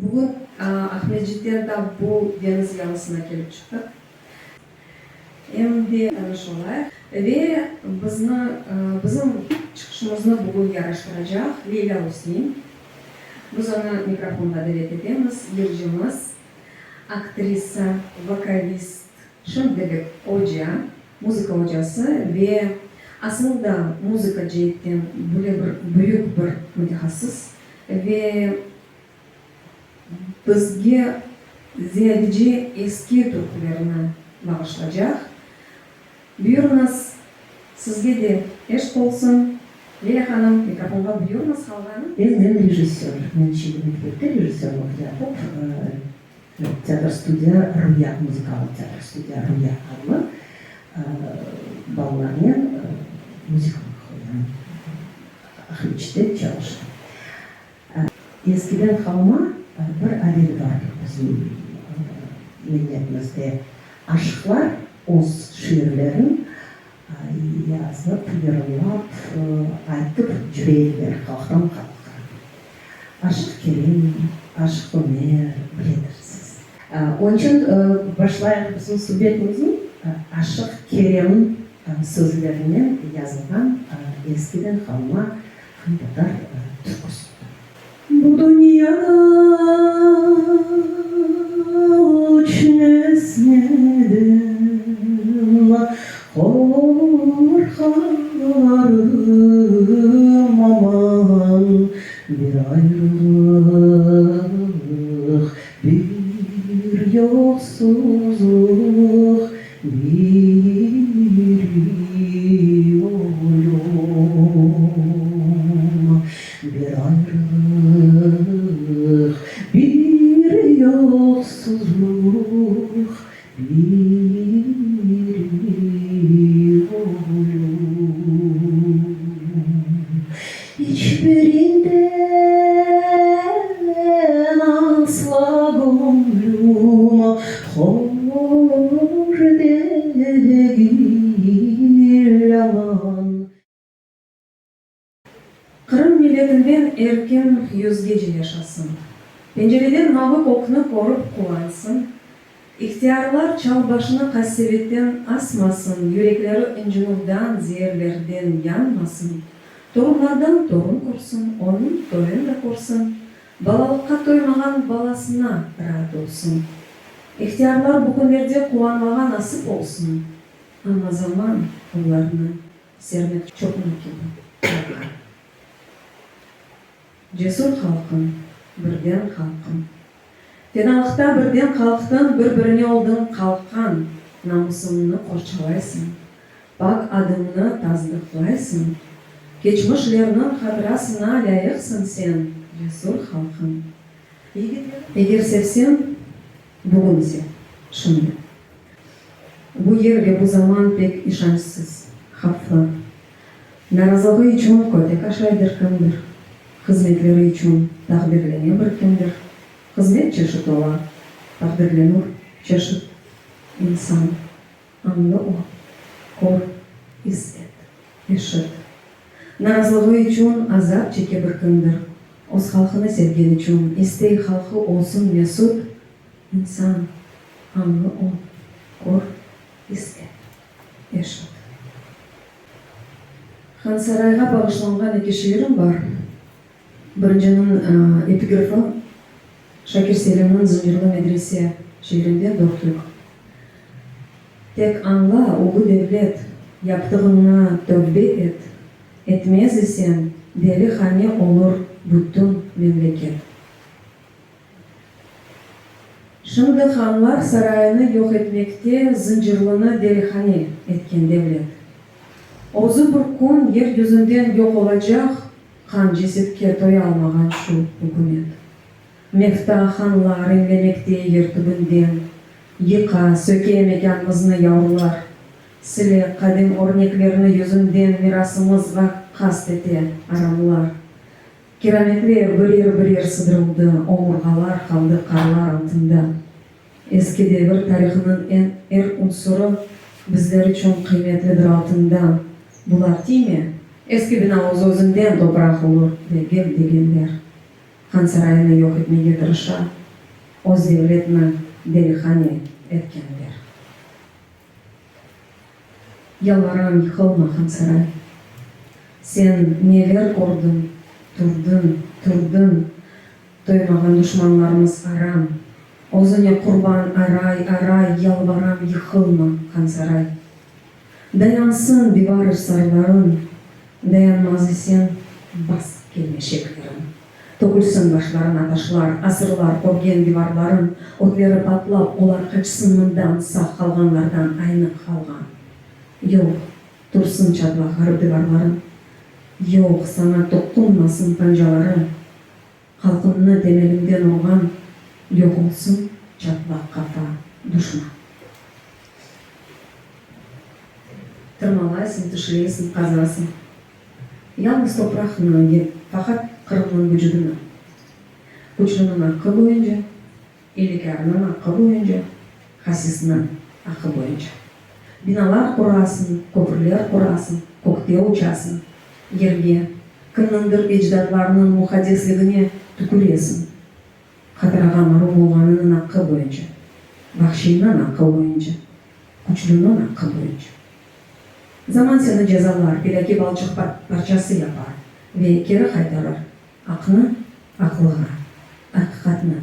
Bugün Aqmescitten tap bu deñiz yalısına kelip çıqtıq. Em de tanış olayıq. Ve bizni, bizim çıqışımıznı bugün yaraştıracaq Leyla Usni. Biz onı mikrofonğa davet etemiz. Yırcımız, aktrisa, vokalist, şimdilik oca, muzıka ocası ve asıl da muzıka ceetten böyle bir büyük bir mütehassıs ve Bizge ziyadece eski türkülerni bağışlacaq. Buyurıñız, sizge de eşq olsun. Lilâ hanım, mikrofonğa buyurıñız, qalğanı. Men men rejissör. Men şimdi mektepte rejissörlıq yapıp, teatr-studiya Ruya, muzıkalı teatr-studiya Ruya adlı balalarnen muzıkalı qoyam. Aqmescitte çalışam. Eskiden qalma bir adet bardır bizim milletimizde, aşıqlar öz şiirlerin yazıp, yırlap, aytıp cüre ediler halqtan halqqa. Aşıq Kerim, Aşıq Ömer, biledirsiz. Onıñ içün başlayıq bizim subetimizni Aşıq Keremniñ sözlerinen yazılğan eskiden qalma Qırımtatar türküsi. Bu dünyada üç nesneden qorqarım, aman, bir ayrılıq, bir yoqsuzluq, Bir ölüm, bir ayrılıq, bir yoqsuzluq, bir ölüm. İç birinden asla göñlüm Hoş degil, aman. Qırım milletinden er kim yüzgece yaşasın, Pencereden mavı kökni körip quvansın, İhtiyarlar çal başını qasevetten asmasın, Yürekleri ıncınuvdan, zeerlerden yanmasın, Torunlardan torun körsün, onıñ toyun da körsün, Balalıqqa toymağan balasına raat olsun. İhtiyarlar bu künlerde quvanmağa nasip olsun, amma zaman olarnı sermek çoqmaq kibi yaqar. Cesur halqım, birden halqım. Fenalıqta birden qalqtıñ, bir-birine oldıñ qalqan, namusıñnı qorçalaysıñ, pak adıñnı tasdıqlaysıñ, keçmişlerniñ hatırasına lâyıqsıñ sen, cesur halqım. Eger sevseñ, bugün sev, şimdi. Bu yer ve bu zaman pek işançsız, havflı. Narazılığı içün kötek aşaydır kimdir, hızmetleri içün taqdirlene bir kimdir. Hızmet çeşit ola, taqdirlenüv çeşit. İnsan, añlı ol, kör, is et, eşit. Narazılığı içün azap çeke bir kimdir, öz halqını sevgen içün istey halqı olsun mesut. İnsan, añlı ol, kör, is et, eşit. Hansarayğa bağışlanğan eki şiirim bar. Birinciniñ epigrafi Şakir Selimniñ Zıncırlı medrese şiirinden dörtlük. Tek añla, ulu devlet, yaptığıña tövbe et, etmez iseñ, deli hane olur bütün memleket. Şimdi hanlar sarayını yoq etmekte Zıncırlını delihane etken devlet. Özü bir kün yer yüzünden yoq olacaq qan cesetke toyalmağan şu ükümet. Mefta hanlar inlemekte yer tübünden, Yıqa, söke mekânımıznı yavrular, Sile qadim örneklerni yüzünden Mirasımızğa qast ete aramlar. Kirametler birer-birer sıdırıldı, omurğalar qaldı qarlar altında. Eski devir tarihınıñ eñ er unsurı bizler içün qıymetlidir altından. Bular tiyme, eski bina öz-özünden topraq olur, degil degenler. Hansaraynı yoq etmege tırışa, öz devletni delihane etkenler. Yalvaram, yıqılma, Hansaray. Sen neler kördiñ, turdıñ, turdıñ, toymağan duşmanlarımız aram. Özüne qurban aray, aray, yalvaram, yıqılma, Hansaray. Dayansın divar-isarlarıñ, dayanmaz isen, bas kelmeşekleriñ. Tökülsin başlarına taşlar, asırlar körgen divarlarıñ, ötleri patlap, olar qaçsın mından, sağ qalğanlardan aynı qalğan. Yoq, tursın çatlaq ğarip divarlarıñ, yoq, saña toqunmasın pancaları, halqımnı temelinden urğan, yoq olsun çatlaq qafa duşman. Tırmalaysıñ, tişleysiñ, qazasıñ. Yalnız topraqnı ye, faqat Qırımnıñ vucudını. Küçlüniñ aqqı boyunca, iylikârnıñ aqqı boyunca, hasisniñ aqqı boyunca. Binalar qurasıñ, köpürler qurasıñ, kökte uçasıñ, yerge, kimniñdir ecdatlarınıñ muqaddesligine tüküresiñ. Hatırağa marum olğanınıñ aqqı boyunca, vahşiyniñ aqqı boyunca, küçlüniñ aqqı boyunca. Zaman seni cezalar, pilâki balçıq parçası yapar ve keri qaytarır aqnı aqlığa, aqiqatnı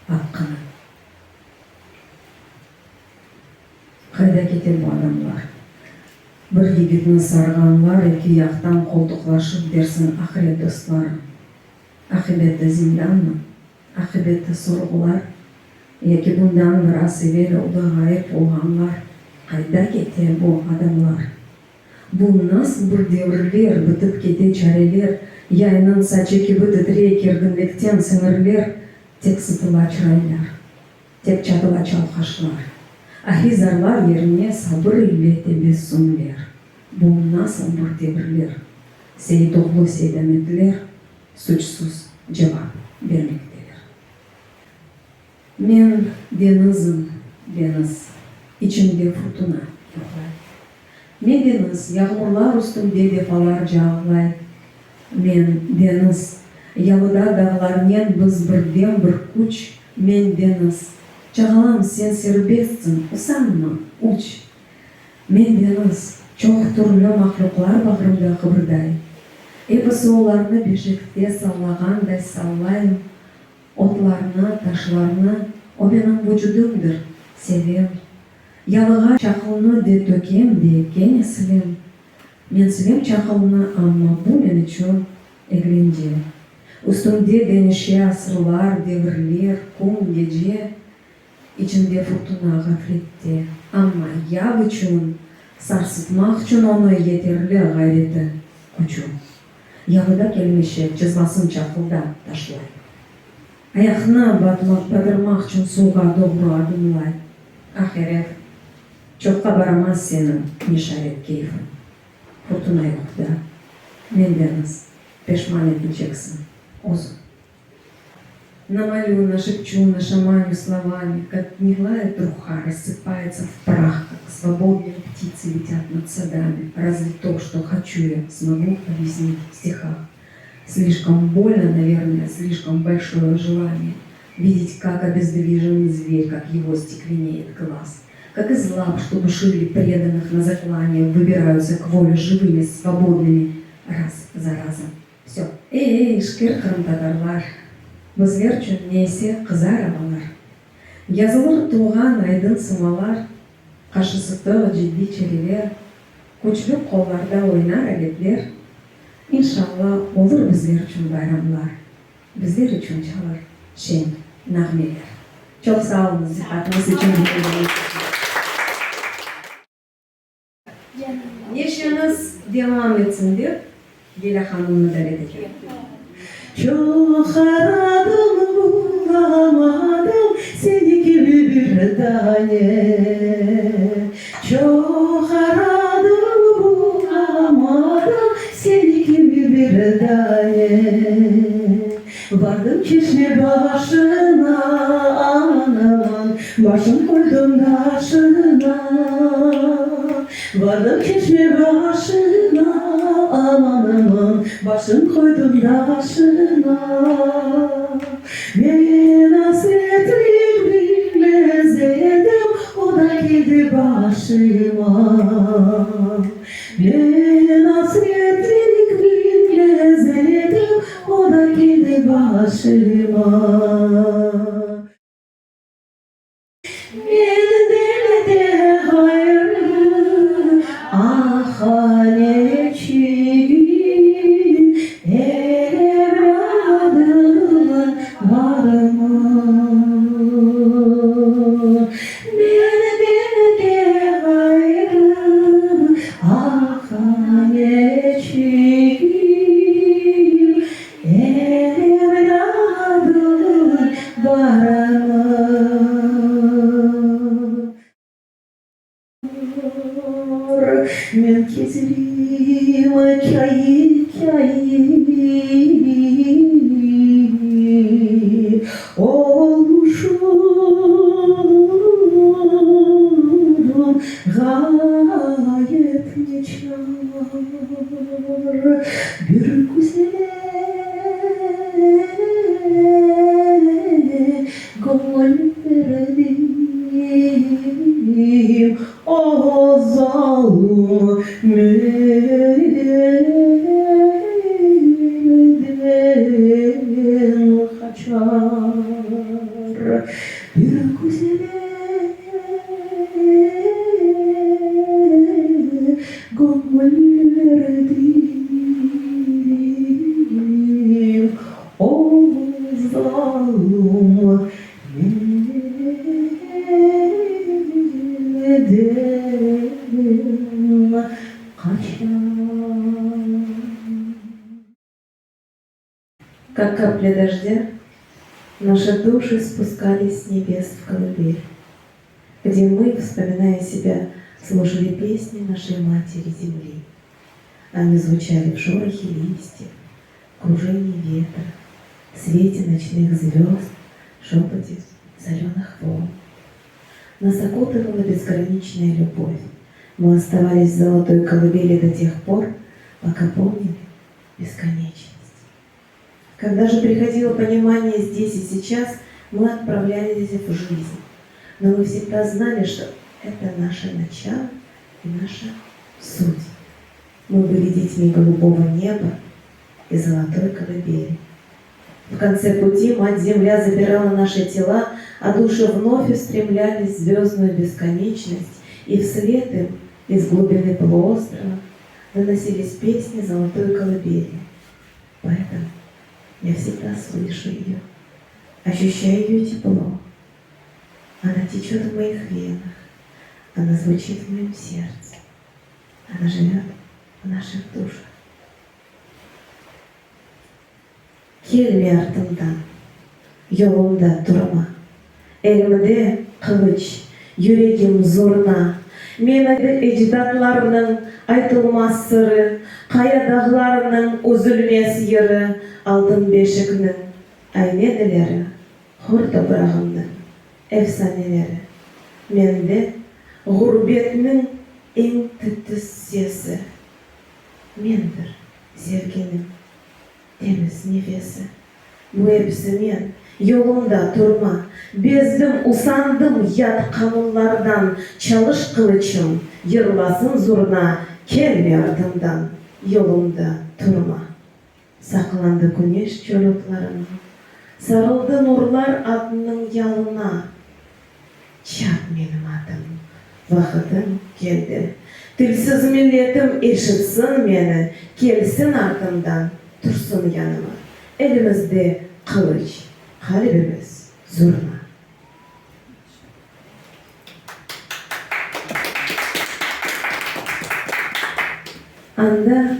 aqqına. Qayda kete bu adamlar? Bir yigitni sarğanlar eki yaqtan qoltuqlaşıp dersiñ ahret dostları. Aqibeti zindanmı? Aqibeti sorğular? Yaki bundan biraz evel oldı ğayıp olğanlar? Qayda kete bu adamlar? Bu nasıl bir devirler, bitip kete çareler, yaynıñ saçı kibi titrey kerginlikten siñirler, tek sıtıla çıraylar, tek çatıla çal qaşlar, ahi-zarlar yerine sabır ile tebessümler. Bu nasıl bir devirler? Seyitoğlu Seydametler suçsuz cevap bermekteler. Men deñizim, deñiz, içimde furtuna yuqlay. Men deñiz, yağmurlar üstümde defalarca ağlay. Men deñiz, yalıda dağlarnen biz birdem bir küç. Men deñiz, çağalam sen serbestsiñ, usanma, uç. Men deñiz, çoq türlü mahlüqlar bağrımda qıbırday. Episi olarnı beşikte sallağanday sallayım, otlarnı, taşlarnı, o menim vucudımdır, sevem. Yalığa çaqılnı de tökem de kene silem. Men silem çaqılnı, amma bu men içün eglence. Üstümde deñişe asırlar, devirler, kün, gece. İçinde furtuna ğaflette, amma yav içün, sarsıtmaq içün onı yeterli ğayreti, küçü. Yalıda kelmeşek çızmasın çaqılda taşlay. Ayaqnı batırmaq içün suvğa doğru adımlay. Ah, eref, çoqqa baramaz seniñ nişaret keyfiñ. Furtuna yoq da, mendeñiz peşman eteceksiñ özüñ. Намалю, нашепчу, нашаманю словами, Как гнилая труха рассыпается в прах, Как свободные птицы летят над садами. Разве то, что хочу я, смогу объяснить в стихах? Слишком больно, наверное, слишком большое желание Видеть, как обездвижен зверь, как его стекленеет глаз, Как из лап, что душили преданных на заклание, Выбираются к воле живыми, свободными, раз за разом. Vse. Ey, ey, işkir qırımtatarlar, Bizlerçün ne ise qızar avalar. Yazılır tuvğan aydın sımalar, Qaşı sıtıq ciddiy çereler, Küçlü qollarda oynar aletler, İnşalla, olur bizlerçün bayramlar, Bizler içün çalır şeñ nağmeler. Çoq sağ oluñız diqqatıñız içün. Neşeniz devam etsin dep, Lilâ hanımnı davet etem. Çoq aradım, bulamadım seni kibi bir dane. Çoq aradım, bulamadım seni kibi bir dane. Vardım çeşme başına, aman-aman, başım qoydım taşına. Vardım çeşme başına, aman-aman, başım qoydım taşına. Men asretlik bilmez edim, O da keldi başıma. Men asretlik bilmez edim, O da keldi başıma. Menden de ğayrı ahaneçigim, evlâdım barmı? Menden de ğayrı ahaneçigim, evlâdım barmı? Men kezerim kâyı-kâyı olmuşım ğayet neçar. Bir güzele göñül berdim, O zalım menden qaçar. Bir güzele göñül berdim, O zalım menden qaçar. Как капли дождя, наши души спускались с небес в колыбель, где мы, вспоминая себя, слушали песни нашей матери Земли. Они звучали в шорохе листьев, кружении ветра, свете ночных звезд, шепоте соленых волн. Нас окутывала безграничная любовь. Мы оставались в золотой колыбели до тех пор, пока помнили бесконечность. Когда же приходило понимание здесь и сейчас, мы отправлялись в жизнь. Но мы всегда знали, что это наше начало и наша суть. Мы были детьми голубого неба и золотой колыбели. В конце пути Мать-Земля забирала наши тела, а души вновь устремлялись в звездную бесконечность, и вслед им из глубины полуострова доносились песни золотой колыбели. Поэтому я всегда слышу ее, ощущаю ее тепло. Она течет в моих венах, она звучит в моем сердце, она живет в наших душах. Kelme artımdan, yolumda turma. Elimde qılıç, yüregim zurna. Meni ecdatlarnıñ aytılmaz sırı, Qaya dağlarnıñ üzülmez yırı, Altın beşikniñ ayneneleri, Hor toprağımnıñ efsaneleri. Mende ğurbetniñ eñ titiz sesi, Mendir sevginiñ temiz nefesi. Bu episi men, yolumda turma, Bezdim, usandım yat qanunlardan, Çalış qılıçım, yırlasın zurna, Kelme artımdan, yolumda turma. Saqlandı küneş çöl otlarına, Sarıldı nurlar atnıñ yalına. Çap menim atım, vaqıtım keldi. Tilsiz milletim eşitsin meni, Kelsin artımdan, tursın yanıma. Elimizde qılıç, qalbimiz zurna. Anda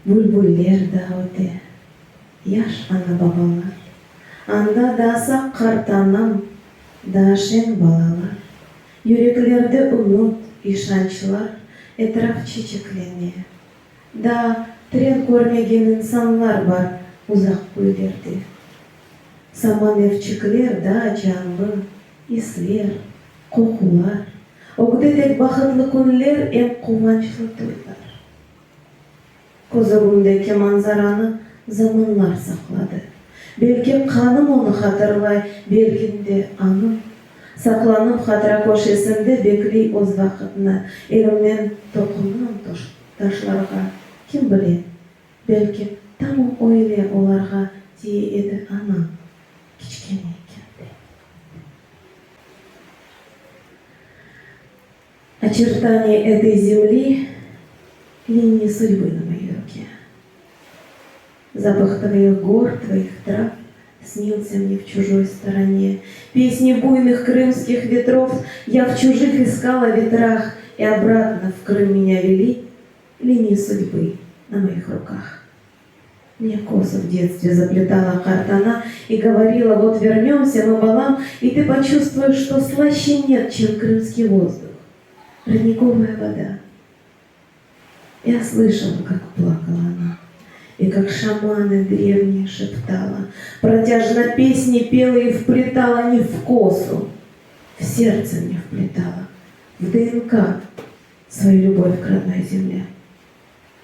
bülbuller daa öte, yaş ana-babalar. Anda daa sağ qartanam, daa şeñ balalar. Yüreklerde ümüt, işançlar, etraf çeçeklene. Daa tren körmegen insanlar bar uzaq köylerde. Saman evçikler daa canlı, isler, qoqular. Ögde tek bahıtlı künler em quvançlı toylar. Köz ögümdeki manzaranı zamanlar saqladı. Belki qanım onı hatırlay, belki de añım. Saqlanıp hatıra köşesinde bekley öz vaqıtını. Elimnen toqunam taşlarğa, kim bile, belki tamam öyle olarğa tiye edi anam kiçkene ekende. Oçertaniya etoy zemli, liniyi sudbı na moey ruke. Zapah tvoih gor, tvoih trav Snilsâ mne v çujoy storone. Pesni buynych krımskih vetrov Ya v çujih iskala vetrah, I obratno v Krım menâ veli Liniyi sudbı na moih rukah. Mne kosu v detstve zapletala qartana I govorila, vot vernemsâ mı, balam, I tı poçuvstvueş, çto slaще net, çem krımskiy vozduh, rodnikovaya voda. Ya slışala, kak plakala ona, I kak şamanı drevniye şeptala, Протяжно pesni pela i vpletala ne v kosu, v serdtse mne vpletala, v DNK svoyu lübov k rodnoy zemle.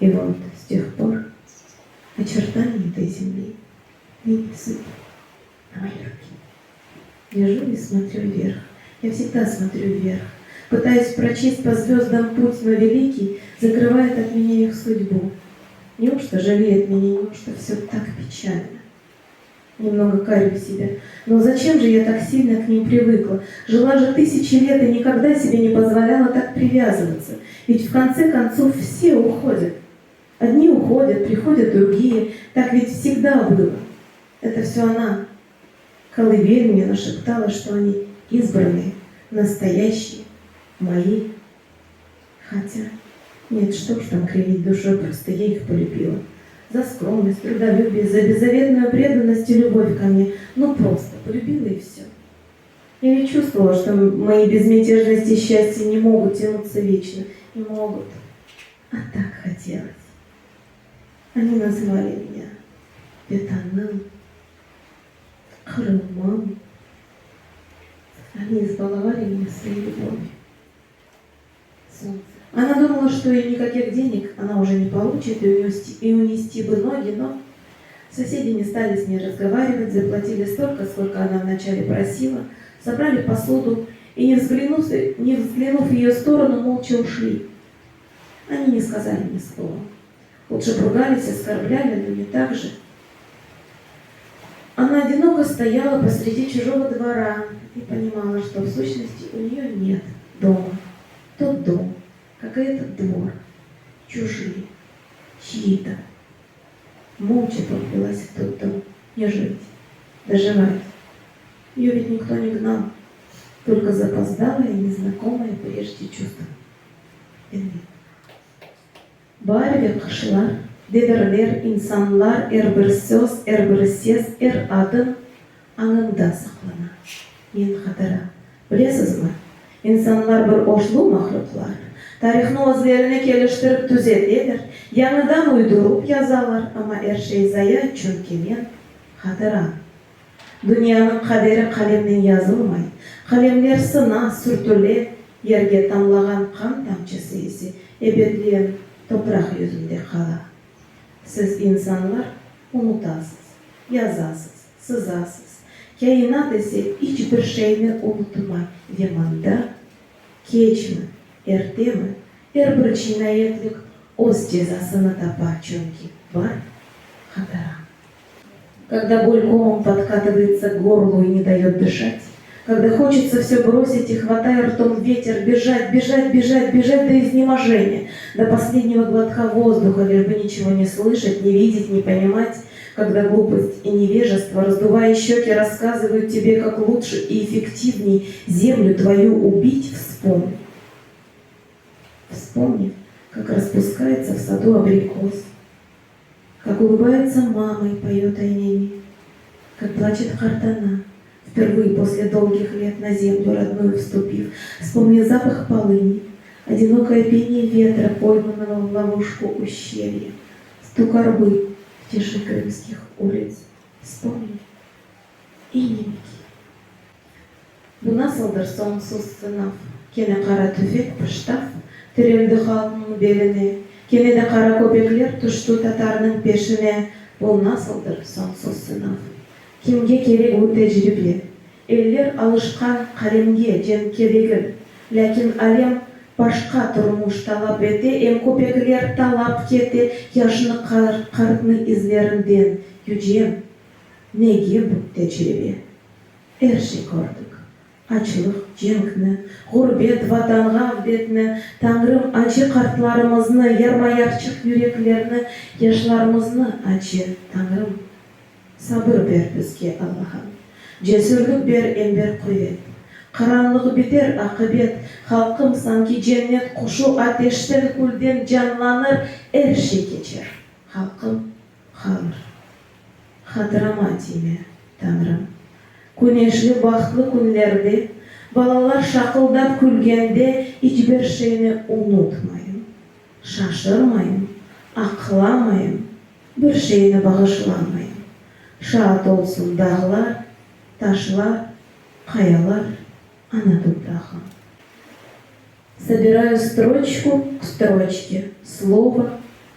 I vot s teh por oçertaniya etoy zemli liniyi sudbı na moey ruke. Lejü i smotrü vverh, ya vsegda smotrü vverh, pıtayus proçest po zvözdam put, no velikiy zakrıvaet ot menâ ih sudbu. Neuçto jaleet menâ, neuçto vsö tak peçalno? Nemnogo karю sebâ. No zaçem je ya tak silno k nim privıkla? Jila je tısyaçi let i nikogda sebe ne pozvolâla tak privâzıvatsâ. Ved v kontse kontsov vse uhodyat. Odni uhodyat, prihodyat drugiye, tak ved vsegda bylo. Eto vsö ona, kolıbel mne našeptala, çto oni izbrannıye, nastoyaşçiye, moi. Hotâ, net, çto uж tam krivit duşoy, prosto ya ih polübila. Za skromnost, trudolübiye, za bezzavetnuyu predannost i lübov ko mne. Nu, prosto polübila i vsö. Ya ved çuvstvovala, çto moi bezmyatejnost i sçastye ne mogut tyanutsâ veçno, ne mogut. A tak hotelos. Oni nazvali menâ Vetanım, Qırımım. Oni izbalovali menâ svoey lübovyu. Solntse. Ona dumala, çto i nikakih deñig ona uje ne poluçit, i unesti bı nogi, no sosedi ne stali s ney razgovarivat, zaplatili stolko, skolko ona vnaçale prosila, sobrali posudu i, ne vzglânuv, ne vzglânuv v eyo storonu, molça uşli. Oni ne skazali ni slova. Luçše b rugalis, oskorblyali, no ne tak je. Ona odinoko stoyala posredi çujogo dvora i ponimala, çto v suşçnosti u neyo net doma. Tot dom, kak i etot dvor, çujiye, çyi-to. Molça poplelas v tot dom, ne jit, dojivat. Eyo ved nikto ne gnal, tolko zapozdaloe neznakomoe prejde çuvstvo viny. Baar ve qışlar, devirler, insanlar, er bir söz, er bir ses, er adım añıñda saqlana. Men hatıra. Bilesizmi, insanlar bir oşlu mahlüqlar. Tarihnı özlerine keliştirip tüzeteler, yañıdan uydurup yazalar, amma er şey zaya, çünki men hatıram. Dünyanıñ qaderi qalemnen yazılmay. Qalemler sına, sürtüle, yerge tamlağan qan tamçısı ise ebediyen topraq yüzünde qala. Siz, insanlar, unutasız, yazasız, sızasız, kâinat ise iç bir şeyni unutmay ve mında, keçmi, ertemi, er bir cinayetlik öz cezasını tapa, çünki bar hatıra. Kogda bolь komom podkatıvaetsâ k gorlu i ne dayot dışat, kogda hoçetsâ vsö brosit i, hvataya rtom veter, bejat, bejat, bejat, bejat do iznemoženiya, do poslednego glotka vozduha, liş bı niçego ne slıšat, ne videt, ne ponimat, kogda glupost i nevežestvo, razduvaya şçöki, rasskazyvayut tebe, kak luçše i effektivney zemlю tvoyu ubit, vspomni. Vspomni, kak raspuskaetsâ v sadu abrikos, Kak ulıbayetsâ mama i poyot ayneni, Kak plaçet qartana, vpervıye posle dolgih let na zemlю rodную vstupiv, Vspomni zapah polıni, odinokое peniye vetra, poymannogo v lovušku uşçelya, Stuk arbı v tişi krımskih ulits. Vspomni i ne begi. Bu nasıldır soñsuz sınav? Kene qara tüfek, pıştav tireldi halqnıñ beline, Kene de qara köpekler tüşti tatarnıñ peşine. Bu nasıldır soñsuz sınav? Kimge kerek bu tecribe? Eller alışqan qalemge, cenkke degil. Lâkin alem başqa turmuş talap ete, em köpekler talap kete yaşnı, qartnı izlerinden. Yücem, nege bu tecribe? Er şey kördik. Açlıq, cenkni, ğurbet, Vatanğa avdetni, Tañrım, acı qartlarımıznı, yarma-yarçıq yüreklerni, yaşlarımıznı acı, Tañrım, sabır ber bizge, Allahım, cesürlik ber em ber quvet. Qaranlıq biter, aqibet, halqım sanki cennet quşu ateşten, külden canlanır, er şey keçer, halqım qalır. Hatırama tiyme, Tañrım. Küneşli, bahtlı künlerde, balalar şaqıldap külgende iç bir şeyni unutmayım, şaşırmayım, aqlamayım, bir şeyni bağışlamayım. Şaat olsun dağlar, taşlar, qayalar, ana toprağım. Sobirаю stroçku k stroçke, slovo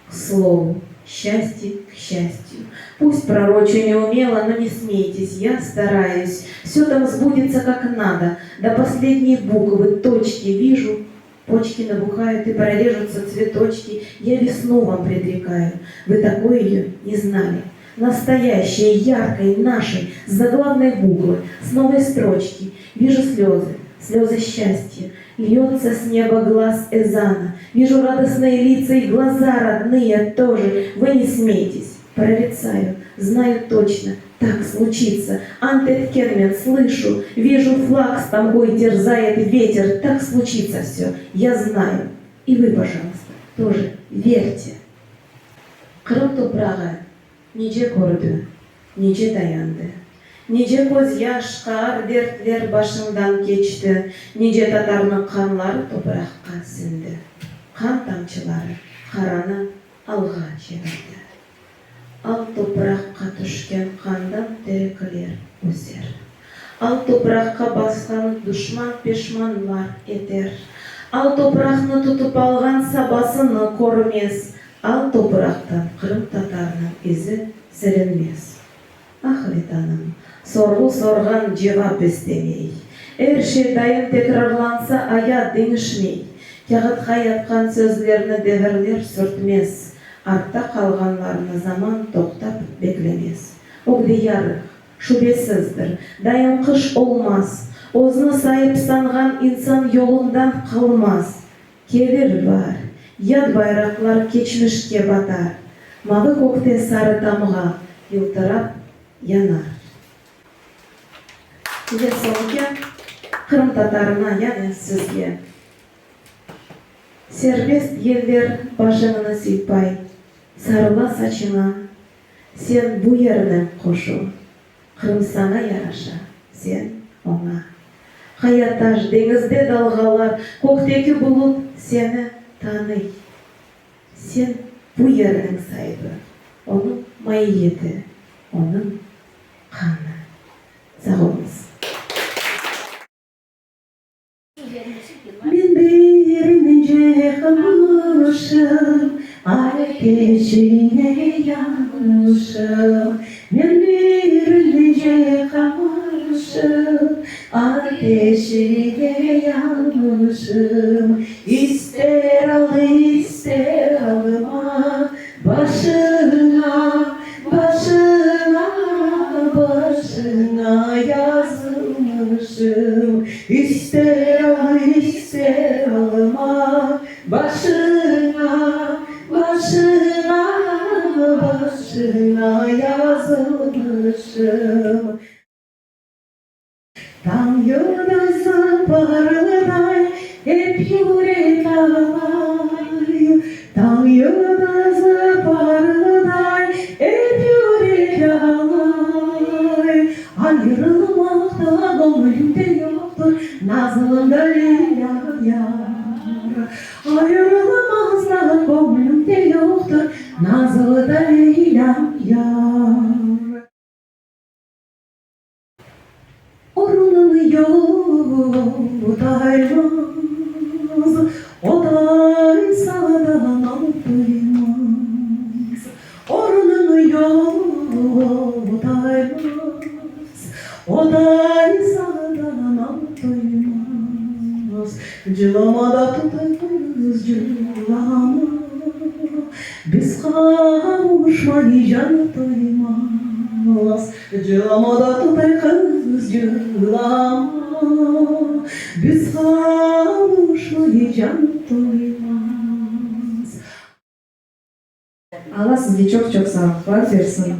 k slovu, şçastye k şçastью. Pust prorочу неумело, но не смейтесь, я стараюсь. Всё там сбудется как надо, до последней буквы, точки вижу, почки набухают и прорежутся цветочки. Я весну вам предрекаю, вы такой её не знали. Настоящей, яркой, нашей, с заглавной буквы, с новой строчки. Вижу слезы, слезы счастья, льется с неба глаз Эзана. Вижу радостные лица и глаза родные тоже. Вы не смейтесь, прорицаю, знаю точно, так случится. Ant etkenmen, слышу, вижу флаг с тамгой терзает ветер. Так случится все, я знаю. И вы, пожалуйста, тоже верьте. Qırım toprağı nice kördi, nice dayandı, nice közyaş, qaar dertler başıñdan keçti, nice tatarnıñ qanları topraqqa siñdi, qan tamçıları qaranı alğa çevirdi. Al topraqqa tüşken qandan terekler öser. Al topraqqa basqan duşman peşmanlar eter. Al topraqnı tutıp alğan sabasını körmez. Al topraqtan qırımtatarnıñ izi silinmez. Ah, Vetanım, sorğu sorğan cevap istemey. Er şey daim tekrarlansa, ayat deñişmey. Kâğıtqa yatqan sözlerni devirler sürtmez. Artta qalğanlarnı zaman toqtap beklemez. Ögde yarıq, şübesizdir, daim qış olmaz. Özüni saip sanğan insan yolundan qalmaz. Kelir baar, yat bayraqlar keçmişke batar, Mavı kökte sarı tamğa yıltırap yanar. Ve soñki, qırımtatarına, yani sizge. Serbest yeller başıñnı sıypay, sarıla saçıña, Sen bu yerniñ quşu, Qırım saña yaraşa, sen, oña. Qaya-taş, deñizde dalğalar, kökteki bulut seni tanıy. Sen bu yerniñ saibi, onıñ maiyeti, onıñ qanı. Sağ oluñız. Men bir ince qamışım, Ateşiñe yanmışım. Men bir ince qamışım, Ateşiñe yanmışım. İster al, ister alma, Başıña, başıña, başıña yazılmışım. İster al, ister alma, Başıña, başıña, başıña yazılmışım. Tañ yıldızı parılday, ep yürek ağlay. Tañ yıldızı parılday, ep yürek ağlay. Ayırılmaq da göñlümde yoqtır, nazlım da Leylâm yar. Ayırılmaz da göñlümde yoqtır, nazlı da Leylâm yar. Ornıñ yolu taymaz, O taysa da mal toymaz. Ornıñ yolu taymaz. Cılama da totay qız, cılama, Biz qavuşmay can toymaz. Cılama da totay qız, cılama, Biz qavuşmay can toymaz. Alla sizge çoq-çoq sağlıqlar bersin.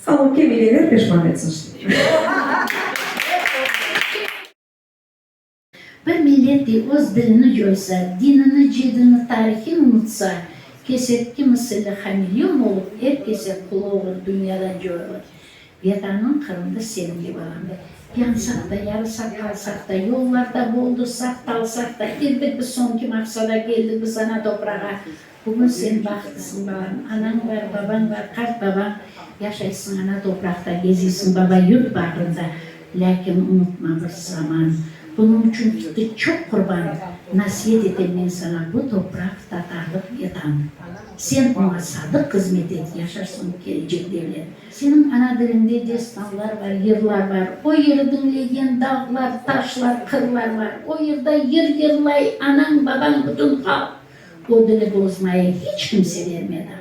Sağ kelmegenler peşman etsin. Bir millet de öz dilini coysa, dinini, cedini, tarihin unutsa, kesertki misili hameleon olıp er kese qul olur, dünyadan coyulır. Vetanıñ Qırımdı sevimli balamdı. Yansaq da, yarısaq qalsaq da, yollarda boldusaq, talsaq da, irdik biz soñki maqsada, keldik biz ana toprağa. Bugün sen bahtlısıñ, balam, anañ bar, babañ bar, qart babañ, yaşaysıñ ana topraqta, geziysiñ baba yurt bağrında, lâkin unutma bir zaman, bunıñ içün kitti çoq qurban, nasiyet etem men saña, bu topraq tatarlıq Vetan. Sen oña sadıq hızmet et, yaşarsıñ kelecek devlet. Seniñ ana diliñde destanlar bar, yırlar bar, o yırı diñlegen dağlar, taşlar, qırlar bar, o yırda yır yırlay anañ, babañ, bütün halq. O dili bozmaya hiç kimse vermedi.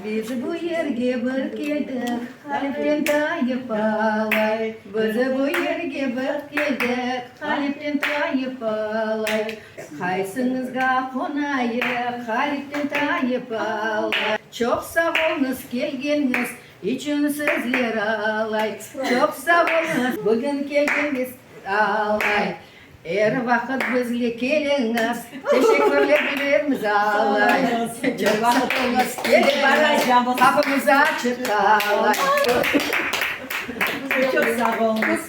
Biz bu yerge bir keldik, qalipten tayıp alay. Biz bu yerge bir keldik, qalipten tayıp alay. Qaysıñızğa qonayıq, qalipten tayıp alay. Çoq sağ olñız kelgeniñiz içün sizler alay. Çoq sağ olñız bugün kelgeniñiz alay. Er vaqıt bizge keliñiz, teşekkürler bildiremiz alay. Çoq sağ oluñız, keliñiz, qapımız açıq alay. Çoq sağ oluñız.